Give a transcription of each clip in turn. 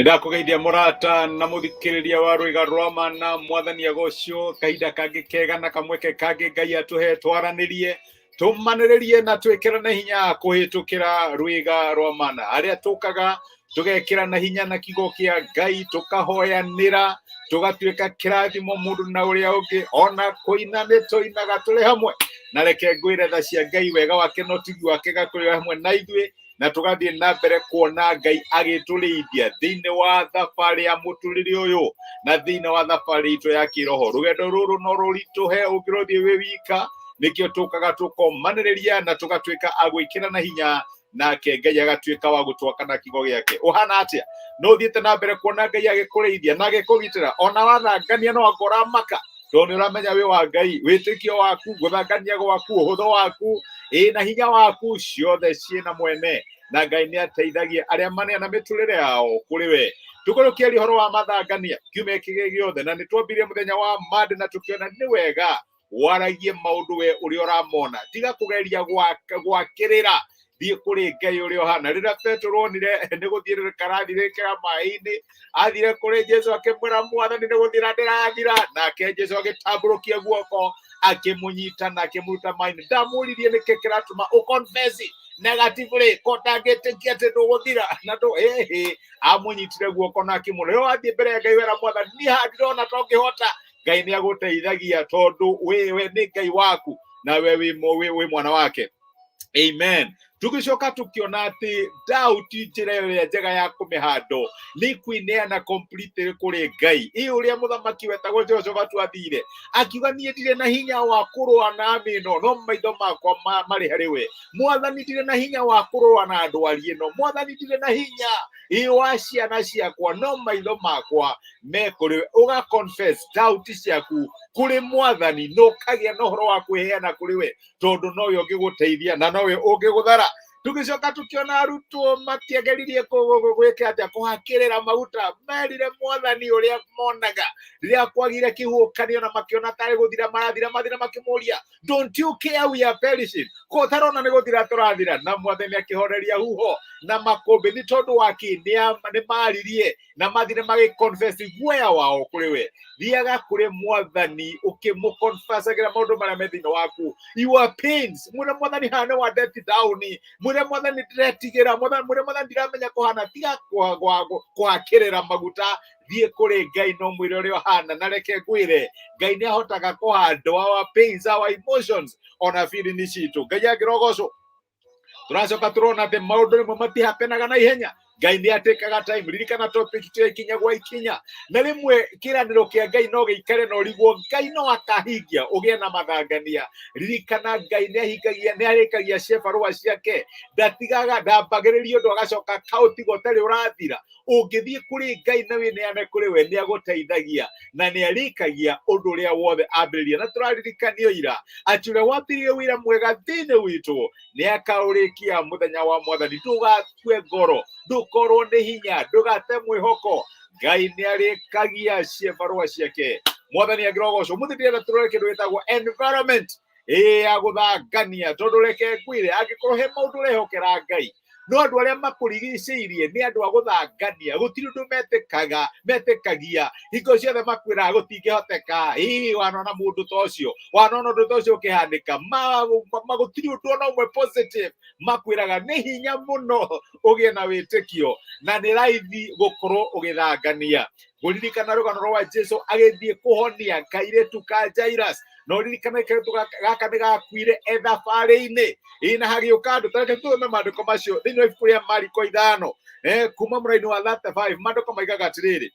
Nĩndakũgeithia mũrata na mũthikĩrĩria wa rwĩga rwa mana. Mwathani agocwo. Kahinda kangĩ kega na kamweke kangĩ Ngai atũhe twaranĩrie, tũmanĩrĩrie na twĩkĩrane hinya kũhĩtũkĩra rwĩga rwa mana, arĩa tũkaga tũgekĩrana hinya na kiugo kĩa Ngai, tũkahoyanĩra, tũgatuĩka kĩrathimo mũndũ na ũrĩa ũngĩ, ona kũina nĩ tũinaga tũrĩ hamwe. Na reke ngwĩre, tha cia Ngai, wega wake na ũtugi wake gakũrĩ hamwe na ithuĩ, na tũgathiĩ na mbere kuona Ngai agĩtũrĩithia thĩinĩ wa thabarĩ ya mũtũrĩre ũyũ na thĩinĩ wa thabarĩ itũ ya kĩroho. Rũgendo rũrũ no rũritũhe ũngĩrũthiĩ wĩ wika, nĩkĩo tũkaga tũkomanĩrĩria na tũgatuĩka a gwĩkĩrana hinya, nake Ngai agatuĩka wa gũtwaka na kiugo gĩake. Ũhana atĩa? No ũthiĩte na mbere kuona Ngai agĩkũrĩithia na agĩkũgitĩra? Ona wathangania no angora maka, tondũ nĩ ũramenya wĩ wa Ngai. Wĩtĩkio waku, gũthangania gwaku, ũhũthũ waku, ĩ na hinya waku, ciothe ciĩna mwene, na Ngai nĩ ateithagia arĩa maneana mĩtũrĩre yao kũrĩ we. Tũkorwo kĩaria ũhoro wa mathangania kiumia kĩgĩ gĩothe, na nĩ twambirie mũthenya wa Monday na tũkĩona nĩ wega waragie maũndũ we ũrĩa ũramona. Tiga kũgeria gwakĩrĩra, thiĩ kũrĩ Ngai ũrĩa ũhana. Rĩrĩa Petero onire nĩ gũthiĩrĩrĩka arathiĩrĩrĩkĩra maĩ-inĩ, athire kũrĩ Jesu akĩmwĩra, "Mwathani, nĩ gũthira ndĩrathira." Nake Jesu agĩtambũrũkia guoko, akĩmũnyita na akĩmũruta maĩ-inĩ. Ndamũririe nĩkĩ kĩratũma ũconfess negatively, ko ndangĩtĩkia atĩ ndũgũthira na ndũ ĩhĩ. Amũnyitire guoko na akĩmũra. Rĩrĩa wathiĩ mbere ya Ngai wera, "Mwathani, niĩ haha ndirona ta ũngĩhota," Ngai nĩ agũteithagia, tondũ we nĩ Ngai waku na we wĩ mwana wake. Amen. Tũgĩcoka tũkĩona atĩ doubt, njĩra ĩrĩa njega ya kũmĩhandwo nĩ kwĩneana completely kũrĩ Ngai. Ĩ ũrĩa mũthamaki wetagwo Jehoshafatu athire akiuga, "Niĩ ndirĩ na hinya wa kũrũa na army ĩno, no maitho makwa marĩ harĩ we. Mwathani, ndirĩ na hinya wa kũrũa na ndwari ĩno. Mwathani, ndirĩ na hinya ĩ wa ciana ciakwa, no maitho makwa me kũrĩ we." Ũga confess doubt ciaku kũrĩ Mwathani na ũkagĩa na ũhoro wa kwĩheana kũrĩ we, tondũ nowe ũngĩgũteithia na nowe ũngĩgũthara. Tũgĩcoka tũkĩona arutwo matiageririe gwĩka atĩa, kũhakĩrĩra maguta. Merire Mwathani ũrĩa monaga rĩrĩa kwagire kĩhuhũkanio na makĩona tarĩ gũthira marathira mathira, makĩmũria, "Don't you care we are perishing? Ko ũtarona nĩ gũthira tũrathira?" Na Mwathani akĩhoreria huho na makũmbĩ. Nĩ tondũ wa kĩ? Nĩ maririe na mathire magĩconfess guoya wao kũrĩ we. Thiaga kũrĩ Mwathani ũkĩmũconfessagĩra maũndũ marĩa me thĩinĩ waku, your pains. Mwĩre Mwathani haha nĩ wa death down, mwĩre Mwathani ndĩretigĩra, mwĩre Mwathani ndiramenya kũhana. Tiga kũhakĩrĩra maguta, thiĩ kũrĩ Ngai no mwĩre ũrĩa ũhana. Na reke ngwĩre, Ngai nĩ ahotaga kũhandle our pains, our emotions, ona feelings citũ. Ngai angĩrogocwo. Tũracoka tũrona atĩ maũndũ rĩmwe matihapenaga na ihenya, Ngai nĩ atĩkaga time. Ririkana topic ya ikinya gwa ikinya, na rĩmwe kĩranĩro kĩa Ngai no gĩikare na ũrigwo Ngai no akahingia, ũgĩe na mathangania. Ririkana Ngai nĩ ahingagia, nĩ arĩkagia ciĩbarũa ciake. Ndatigaga, ndambagĩrĩria ũndũ agacoka kaũtiga ũtarĩ ũrathira. Ũngĩthiĩ kũrĩ Ngai na wĩneane kũrĩ we, nĩ agũteithagia na nĩ arĩkagia ũndũ ũrĩa wothe ambĩrĩria. Na tũraririkanio ira atĩ ũrĩa wambĩrĩrie wĩra mwega thĩinĩ witũ nĩ akaũrĩkia mũthenya wa Mwathani. Ndũgakue ngoro, ndũkorwo nĩ hinya, ndũgate mwĩhoko. Ngai nĩ arĩkagia ciĩbarũa ciake. Mwathani angĩrogocwo. Mũthĩ ndĩrenda tũrore kĩndũ gĩtagwo environment ĩ ya gũthangania, tondũ reke ngwĩre, angĩkorwo he maũndũ ũrehokera Ngai, no andũ arĩa makũrigicĩirie nĩ andũ a gũthangania, gũtirĩ ũndũ metĩkaga, metĩkagia, hingo ciothe makwĩraga gũtingĩhoteka. Ĩ wanona mũndũ ta ũcio, wanona ũndũ ta ũcio ũkĩhanĩka, gũtirĩ ũndũ ona ũmwe positive makwĩraga. Nĩ hinya mũno ũgĩe na wĩtĩkio na nĩ raithi gũkorwo ũgĩthangania. Ngũririkana rũgano rwa Jesu agĩthiĩ kũhonia kairĩtu ka Jairus, na ũririkane kairĩtu gaka nĩ gakuire e thabarĩ-inĩ. Ĩ na hagĩũka andũ. Tareke tũthome maandĩko macio thĩinĩ wa ibuku rĩa Mariko 5, kuma mũraini wa 35. Maandĩko maigaga atĩrĩrĩ: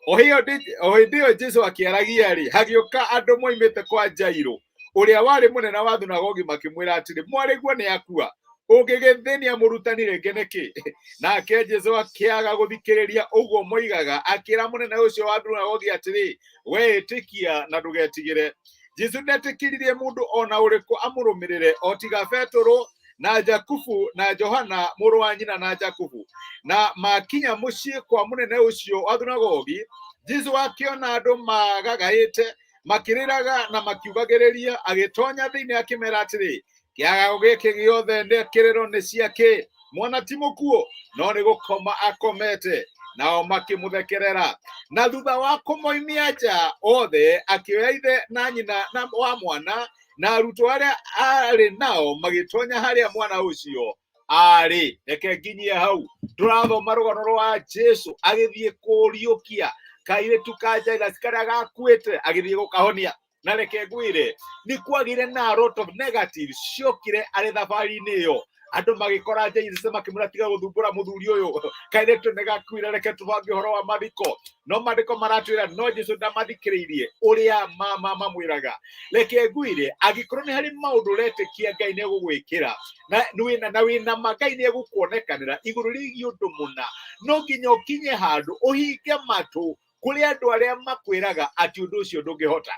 O hĩndĩ ĩyo Jesu akĩaragia rĩ, hagĩũka andũ moimĩte kwa Jairũ ũrĩa warĩ mũnene wa thunagogi, makĩmwĩra atĩrĩ, "Mwarĩguo nĩ akua, ũngĩgĩthĩnia mũrutani rĩngĩ nĩkĩ?" Nake Jesu akĩaga gũthikĩrĩria ũguo moigaga, akĩra mũnene ũcio wa thunagogi atĩrĩ, "We ĩtĩkia na ndũgetigĩre." Jesu ndetĩkĩririe mũndũ ona ũrĩkũ amũrũmĩrĩre o tiga Petũrũ na Jakubu na Johana mũrũ wa nyina na Jakubu. Na makinya mũciĩ kwa mũnene ũcio wa thunagogi, Jesu akĩona andũ magagaĩte, makĩrĩraga na makiugagĩrĩria. Agĩtonya thĩinĩ akĩmera atĩrĩ, "Kĩagago gĩkĩ gĩothe nĩ kĩrĩro nĩ ciakĩ? Mwana ti mũkuũ, no nĩ gũkoma akomete." Nao makĩmũthekerera. Na thutha wa kũmoimia nja othe, akĩoya ithe na nyina na wa mwana na arutwo arĩa aarĩ nao, magĩtonya harĩa mwana ũcio arĩ. Reke nginyie hau. Tũrathoma rũgano rwa Jesu agĩthiĩ kũriũkia kairĩtu ka Jairus karĩa gakuĩte, agĩthiĩ gũkahonia. Na reke ngwĩre, nĩ kwagĩire na a lot of negative ciokire arĩ thabarĩ-inĩ ĩyo. Andũ magĩkora Jairus makĩmwĩra, tiga gũthumbũra mũthuri ũyũ, kairĩtu nĩ gakuire, reke tũbange ũhoro wa mathiko. No maandĩko maratwĩra no Jesu ndamathikĩrĩirie ũrĩa mamwĩraga. Reke ngwĩre, angĩkorwo nĩ harĩ maũndũ ũretĩkia Ngai nĩ egũgwĩkĩra na wĩna na wĩna ma Ngai nĩ egũkuonekanĩra igũrũ rĩgiĩ ũndũ mũna, no nginya ũkinye handũ ũhinge matũ kũrĩ andũ arĩa makwĩraga atĩ ũndũ ũcio ndũngĩhota.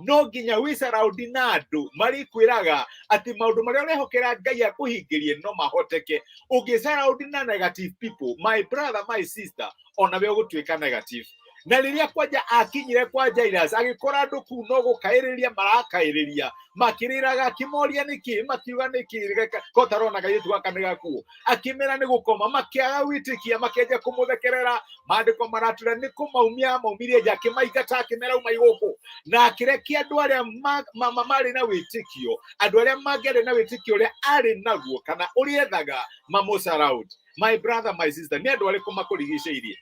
No nginya wĩcaraũndi na andũ marĩkwĩraga atĩ maũndũ marĩa ũrehokera Ngai akũhingĩrie no mahoteke. Ũngĩcaraũndi na negative people, my brother, my sister, ona we ũgũtuĩka negative. Na rĩrĩa kwanja akinyire kwa Jairus, agĩkora andũ kuu no gũkaĩrĩria marakaĩrĩria, makĩrĩraga. Akĩmoria nĩkĩ, makiuga nĩkĩ kotarona kairĩtu gaka nĩ gakuũ. Akĩmera nĩ gũkoma, makĩaga gwĩtĩkia, makĩanjia kũmũthekerera. Maandĩko maratwĩra nĩ kũmaumia maumirie nja, akĩmaingata, akĩmera uma gũkũ, na akĩrekia andũ arĩa marĩ na wĩtĩkio, andũ arĩa mangĩarĩ na wĩtĩkio ũrĩa arĩ naguo kana ũrĩa ethaga mamũsaraud. My brother, my sister, nĩ andũ arĩkũ makũrigicĩirie?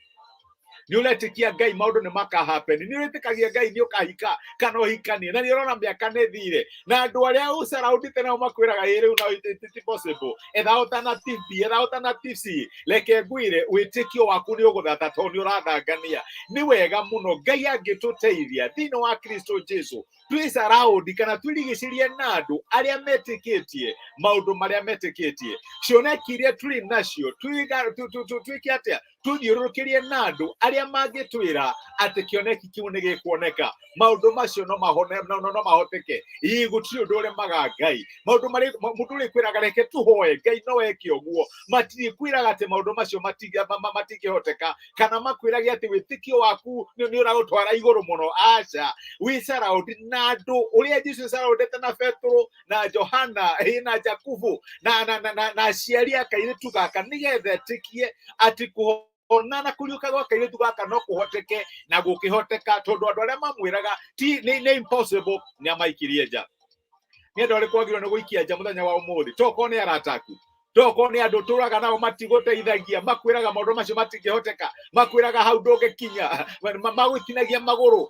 Nĩ ũretĩkia Ngai maũndũ nĩ makahappen? Nĩ ũretĩkagia Ngai nĩ ũkahika kana ũhikanie, na nĩ ũrona mĩaka nĩ thire, na andũ arĩa ũcaraundĩte nao makwĩraga ĩ rĩu no it possible, etha alternative B, etha alternative C. Reke ngwĩre, wĩtĩkio waku nĩ ũgũthata tondũ nĩ ũrathangania. Nĩ wega mũno Ngai angĩtũteithia thĩinĩ wa Kristo Jesu twĩcaraũndi kana twĩrigicĩrie na andũ arĩa metĩkĩtie maũndũ marĩa metĩkĩtie, cioneki iria tũrĩ nacio, twĩke atĩa? Tũthiũrũrũkĩrie na andũ arĩa mangĩtwĩra atĩ kĩoneki kĩu nĩ gĩkuoneka, maũndũ macio no mahone, no mahoteke. Ii, gũtirĩ ũndũ ũremaga Ngai. Maũndũ marĩ mũndũ ũrĩkwĩraga reke tũhoe Ngai no eke ũguo, matirĩkwĩraga atĩ maũndũ macio matingĩhoteka, kana makwĩrage atĩ wĩtĩkio waku nĩ ũragũtwara igũrũ mũno. Aca, wĩcaraũndi na andũ ũrĩa Jesu ecaraũndĩte na Petero na Johana na Jakubu na aciari a kairĩtu gaka, nĩgetha etĩkie atĩ kũhona na kũriũka gwa kairĩtu gaka no kũhoteke, na gũkĩhoteka, tondũ andũ arĩa mamwĩraga ti nĩ impossible nĩ amaikirie nja. Nĩ andũ arĩkũ wagĩrĩirwo nĩ gũikia nja mũthenya wa ũmũthĩ? Tokorwo nĩ arata aku, tokorwo nĩ andũ tũraga nao matigũteithagia, makwĩraga maũndũ macio matingĩhoteka, makwĩraga hau ndũngĩkinya, magũtinagia magũrũ,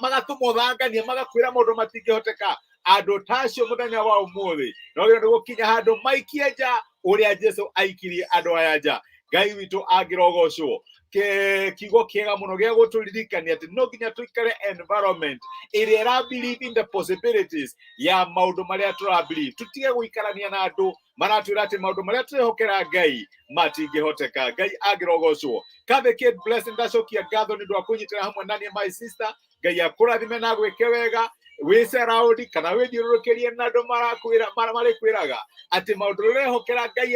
magatũma ũthanganie, magakwĩra maũndũ matingĩhoteka. Andũ ta acio mũthenya wa ũmũthĩ no wagĩrĩirwo nĩ gũkinya handũ maikie nja ũrĩa Jesu aikirie andũ aya nja. Ngai witũ angĩrogocwo. Kiugo kĩega mũno gĩa gũtũririkania atĩ no nginya tũikare environment ĩrĩa ĩra believe in the possibilities ya maũndũ marĩa tũra believe. Tũtige gũikarania na andũ maratwĩra atĩ maũndũ marĩa twĩhokera Ngai matingĩhoteka. Ngai angĩrogocwo. Kathy Kate Blessing, ndacokia ngatho nĩ ũndũ wa kũnyitĩra hamwe na niĩ. My sister, Ngai akũrathime na gwĩke wega. Wĩceraũndi kana wĩthiũrũrũkĩrie na andũ marakwĩra marĩkwĩraga atĩ maũndũ ũrehokera Ngai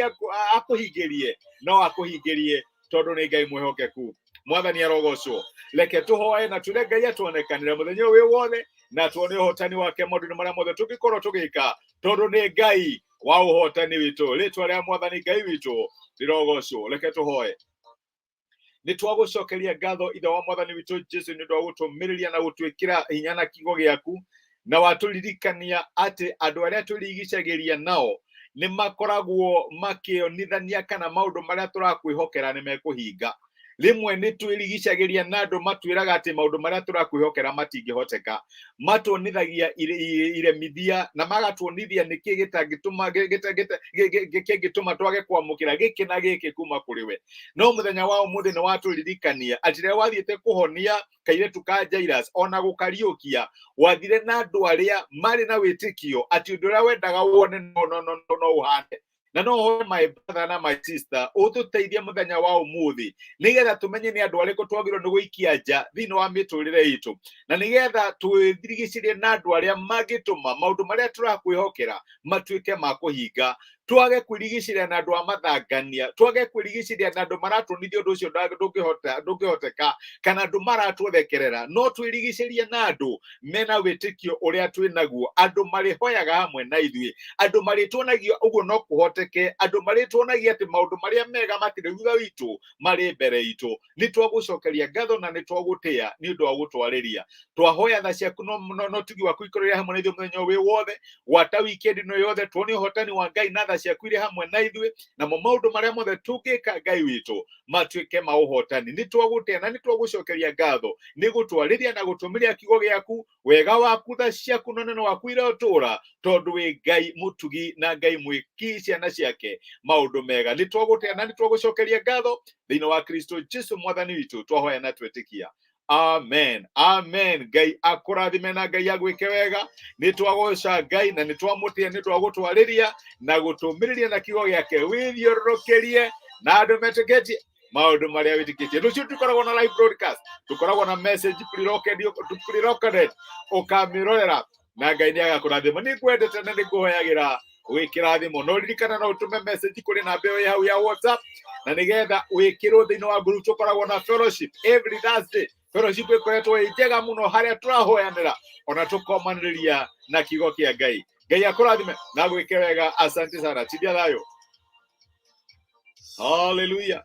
akũhingĩrie no akũhingĩrie, tondũ nĩ Ngai mwĩhokeku. Mwathani arogocwo. Reke tũhoe na twĩre Ngai atuonekanĩre mũthenya ũyũ wĩ wothe, na tuone ũhotani wake maũndũ-inĩ marĩa mothe tũngĩkorwo tũgĩka, tondũ nĩ Ngai wa ũhotani witũ. Rĩtwa rĩa Mwathani Ngai witũ rĩrogocwo. Reke tũhoe. Nĩ twagũcokeria ngatho, Ithe wa Mwathani witũ Jesu, nĩ ũndũ wa gũtũmĩrĩria na gũtwĩkĩra hinya na kiugo gĩaku, na watũririkania atĩ andũ arĩa twĩrigicagĩria nao nĩ makoragwo makĩonithania kana maũndũ marĩa tũrakwĩhokera nĩ mekũhinga. Rĩmwe nĩ twĩrigicagĩria na andũ matwĩraga atĩ maũndũ marĩa tũrakwĩhokera matingĩhoteka, matuonithagia iremithia na magatuonithia nĩkĩ gĩtangĩtũma kĩngĩtũma twage kwamũkĩra gĩkĩ na gĩkĩ kuma kũrĩ we. No mũthenya wa ũmũthĩ nĩ watũririkania atĩ rĩrĩa wathiĩte kũhonia kairĩtu ka Jairus ona gũkariũkia, wathire na andũ arĩa marĩ na wĩtĩkio atĩ ũndũ ũrĩa wendaga wone no ũhane. Na no hoe, my brother na my sister, ũtũteithie mũthenya wa ũmũthĩ, nĩgetha tũmenye nĩ andũ arĩkũ twagĩrĩirwo nĩ gũikia nja thĩinĩ wa mĩtũrĩre itũ, na nĩgetha twĩrigicĩrie na andũ arĩa mangĩtũma maũndũ marĩa tũrakwĩhokera matuĩke ma kũhinga. Twage kwĩrigicĩria na andũ a mathangania, twage kwĩrigicĩria na andũ maratuonithia ũndũ ũcio ndũngĩhota, ndũngĩhoteka, kana andũ maratũthekerera, no twĩrigicĩrie na andũ mena wĩtĩkio ũrĩa twĩ naguo, andũ marĩhoyaga hamwe na ithuĩ, andũ marĩtuonagia ũguo no kũhoteke, andũ marĩtuonagia atĩ maũndũ marĩa mega matirĩ thutha witũ, marĩ mbere itũ. Nĩ twagũcokeria ngatho na nĩ twagũtĩa nĩ ũndũ wa gũtwarĩria. Twahoya tha ciaku no tugi waku ikorwo hamwe na ithuĩ mũthenya ũyũ wĩ wothe, gwata weekend ĩno yothe, tuone ũhotani wa Ngai na tha ciaku irĩ hamwe na ithuĩ, namo maũndũ marĩa mothe tũngĩka Ngai witũ matuĩke ma ũhotani. Nĩ twagũtĩa na nĩ twagũcokeria ngatho nĩ gũtwarĩria na gũtũmĩria kiugo gĩaku, wega waku, tha ciaku na ũnene waku irotũra, tondũ wĩ Ngai mũtugi na Ngai mwĩki ciana ciake maũndũ mega. Nĩ twagũtĩa na nĩ twagũcokeria ngatho thĩinĩ wa Kristo Jesu mwathani witũ, twahoya na twetĩkia. Amen, amen. Ngai akũrathime na Ngai agwĩke wega. Nĩ twagoca Ngai na nĩ twamũtĩa nĩ twagũtwarĩria na gũtũmĩrĩria na kiugo gĩake. Wĩthiũrũrũkĩrie na andũ metĩkĩtie maũndũ marĩa wĩtĩkĩtie. Rũciũ tũkoragwo na live broadcast, tũkoragwo na message pre-recorded, ũkamĩrorera na Ngai nĩ agakũrathima. Nĩ ngwendete na nĩ ngũhoyagĩra wĩkĩrathimo. No ririkana no ũtũme message kũrĩ namba ĩyo ĩ hau ya WhatsApp, na nĩgetha wĩkĩrwo thĩinĩ wa group tũkoragwo na fellowship every Thursday. Fellowship ĩkoretwo ĩ njega mũno, harĩa tũrahoyanĩra ona tũkomanĩrĩria na kiugo kĩa Ngai. Ngai akũrathime na gwĩke wega. Asante sana, tindia thayũ. Hallelujah.